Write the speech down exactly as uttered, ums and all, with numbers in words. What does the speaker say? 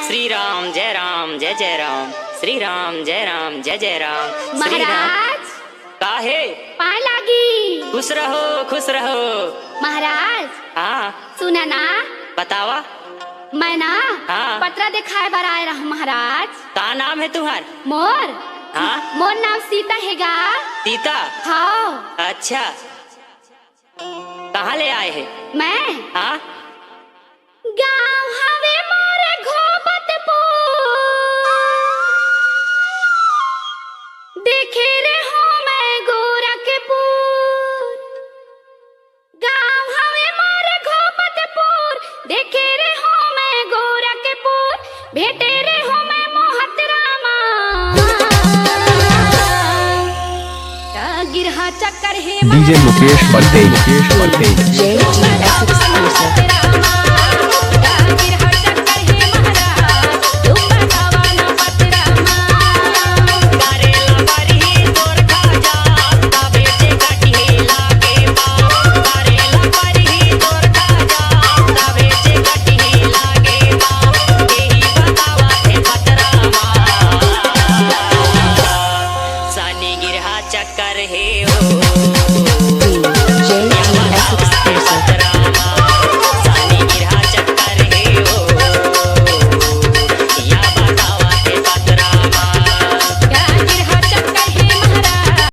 श्री राम जय राम जय जय राम। श्री राम जय राम जय जय राम। श्री राम। महाराज, का हे? पाए लागी। खुश रहो, खुश रहो। महाराज, हाँ, सुना ना, बतावा। मैं ना हाँ। पतरा देखाए बर आए रहूं महाराज। का नाम हे तुहार? मोर हाँ। मोर नाम सीता हे गा। सीता? हाँ। अच्छा, कहाँ ले आए हे? मैं हाँ। गाँव हवे मोर घोबतपुर, देखे रे हो मैं गोरखपुर। गाँव हवे मोर घोबतपुर, देखे रे हो मैं गोरखपुर, भेटे रे हो मैं मोहतरामा। गिरहा चक्कर हे DJ Mukesh Patel, Mukesh Patel. J T S exclusive.